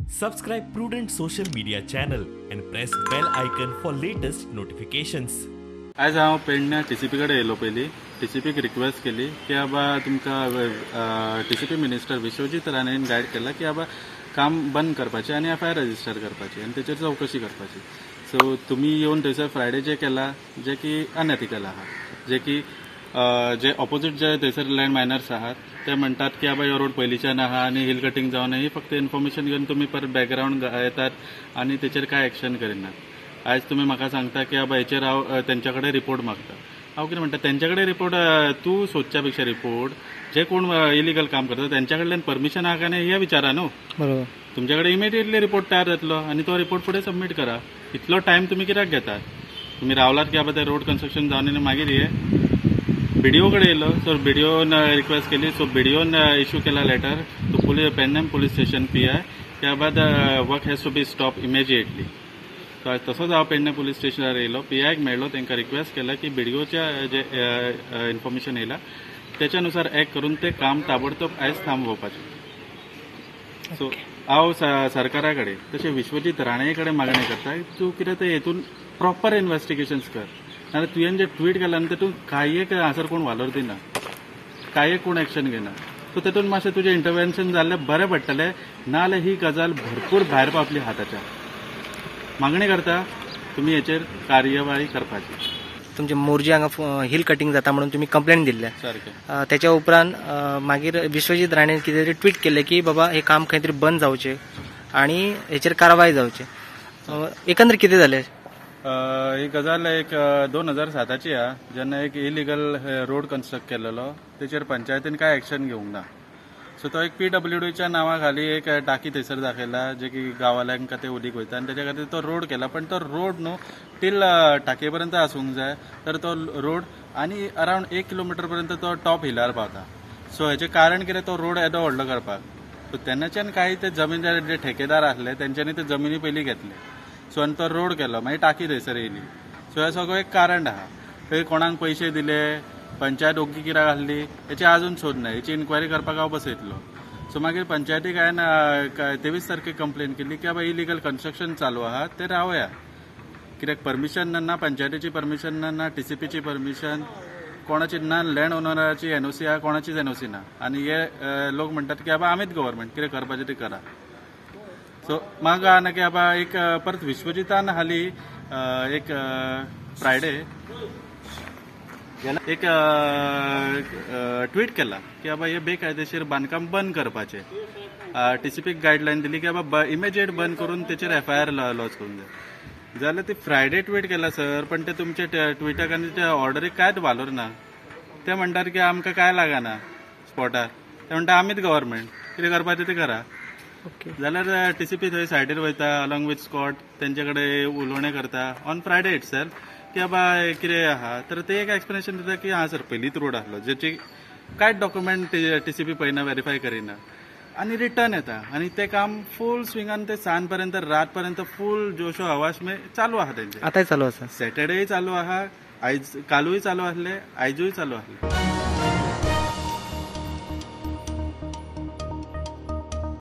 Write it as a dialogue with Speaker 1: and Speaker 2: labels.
Speaker 1: Subscribe Prudent social media channel and press bell icon for latest notifications.
Speaker 2: आयज हांव पेडण्या TCP कडेन येयलो. पयलीं टीसीपीक रिक्वेस्ट केली की बाबा तुमकां टीसीपी मिनिस्टर विश्वजीत राणेन गायड केला की बाबा काम बंद करपाचें आनी एफआयआर रजिस्टर करपाची आनी तेचेर चवकशी करपाची. सो तुमी येवन थंयसर फ्रायडे जे केला जे की अनएथिकल आहा, जे की जे ऑपोजीट जे थंयसर लँड मायनर्स आहात ते म्हणटात की बाबा हो रोड पयलींच्यान आहा आनी हिल कटिंग जावन ही फक्त इन्फॉर्मेशन घेवन तुमी परत बॅकग्रावंड येतात आनी तेचेर कांय एक्शन करिनात. आयज तुमी म्हाका सांगता की बाबा हेचेर हांव तेंच्या कडेन रिपोर्ट मागता. हांव कितें म्हणटा, तेंच्या कडेन रिपोर्ट तूं सोदच्या पेक्षा रिपोर्ट जे कोण इलिगल काम करता तेंच्या कडल्यान परमिशन आहा काय न्ही हें विचारा न्हू.
Speaker 3: बरोबर,
Speaker 2: तुमच्या कडेन इमिडिएटली रिपोर्ट तयार जातलो आनी तो रिपोर्ट फुडें सबमीट करा. इतलो टायम तुमी कित्याक घेतात? तुमी रावलात की बाबा ते रोड कन्स्ट्रक्शन जावन आनी मागीर हे बीडीओ कडेन येयलो. सो बीडीओन रिक्वेस्ट केली. सो बीडीओन इश्यू केला letter to police Pernem police station PI त्या बाद work has to be stop immediately. So तसोच हांव पेडणे पुलीस स्टेशनार येयलो, पीआयक मेळ्ळो, तांकां रिक्वेस्ट केला की बीडीओच्या जे इन्फॉर्मेशन येयला त्याच्या नुसार एक्ट करून ते काम ताबडतोब आयज थांबोवपाचें. सो हांव सरकारा कडेन तशें विश्वजीत राणे कडेन मागणी करता, तूं कितें तें हेतून प्रॉपर इन्वेस्टिगेशन्स कर. नाजाल्यार तुवें जे ट्वीट केला न्ही तेतून कांय एक हांसर कोण वालोर दिना, कांय एक कोण एक्शन घेना. सो तेतून मातशें तुजें इंटरवेन्शन जाल्लें बरें पडटलें, नाजाल्यार ही गजाल भरपूर भायर पावतली हाताच्या. मागणी करता तुमी हेचेर कार्यवाही करपाची.
Speaker 3: तुमचे मोरजी हांगा हिल कटिंग जाता म्हणून तुमी कंप्लेन दिल्ले
Speaker 2: सारकें.
Speaker 3: तेच्या उपरांत मागीर विश्वजीत राणेन कितें तरी ट्वीट केलें की बाबा हे काम खंय तरी बंद जावचें आनी हेचेर कारवाय जावची. एकंदर कितें जालें?
Speaker 2: ही गजाल एक 2007ची आहा, जेन्ना एक इलिगल रोड कन्स्ट्रक्ट केलेलो तेचेर पंचायतीन कांय एक्शन घेवंक ना. सो तो एक पीडब्ल्यूडीच्या नांवा खाली एक टाकी थंयसर दाखयला जे की गांवाल्यांक ते उदीक वयता आनी तेच्या खातीर तो रोड केला. पण तो रोड न्हू टील टाकये पर्यंत आसूंक जाय, तर तो रोड आनी अरावंड 1 किलोमिटर पर्यंत तो टॉप हिलार पावता. सो हेचें कारण कितें, तो रोड येदो व्हडलो करपाक. सो तेन्नाच्यान कांय ते जमीन जे ठेकेदार आसले तेंच्यांनी ते जमिनी पयलीं घेतले. सो आनी तो रोड केलो, मागीर टाकी थंयसर येयली. सो हें सगळें एक कारण आहा. थंय कोणाक पयशे दिले, पंचायत ओगी कित्याक आसली हेची आजून सोद ना, हेची इन्क्वायरी करपाक हांव बसयतलो. सो मागीर पंचायतीक हांवें 23 तारखेक कंप्लेन केली की बाबा इलिगल कन्स्ट्रक्शन चालू आहा तें रावया, कित्याक परमिशन ना, पंचायतीची परमिशन ना, ना टीसीपीची परमिशन, कोणाची ना, लँड ओनराची एनओसी आहा, कोणाचीच एनओसी ना. आनी हे लोक म्हणटात की बाबा आमीच गव्हर्मेंट, कितें करपाचें तें करा. सो म्हाका ना की बाबा एक परत विश्वजितान हाली एक फ्रायडे एक ट्वीट केला की बाबा हे बेकायदेशीर बांदकाम बंद करपाचें. टीसीपीक गायडलायन दिली की बाबा इमिजिएट बंद करून तेचेर एफआयआर लॉज करूंक जाय. जाल्यार ते फ्रायडे ट्वीट केला सर, पण ते तुमचे ट्विटाक आनी त्या ऑर्डरीक कांयच वालोर ना. ते म्हणटात की आमकां कांय लागना स्पॉटार, ते म्हणटा आमीच गव्हर्मेंट, कितें करपाचें तें करा. जाल्यार टीसीपी थंय सायडीर वयता अलॉंग विथ स्कॉट, तेंचे कडेन उलोवणें करता ऑन फ्रायडे इटसेल्फ की बाबा कितें आहा. तर ते एक एक्सप्लेनेशन दिता की हां सर पयलींच रोड आसलो, जेची कांयच डॉक्युमेंट टीसीपी पळयना, वेरीफाय करिना आनी रिटर्न येता. आनी तें काम फूल स्विंगान ते सांज पर्यंत, रात पर्यंत फूल जोशो हवाश में चालू आहा तेंचें.
Speaker 3: आतांय चालू आसा,
Speaker 2: सॅटर्डेय चालू आहा, आयज कालूय चालू आसले, आयजूय चालू आसले.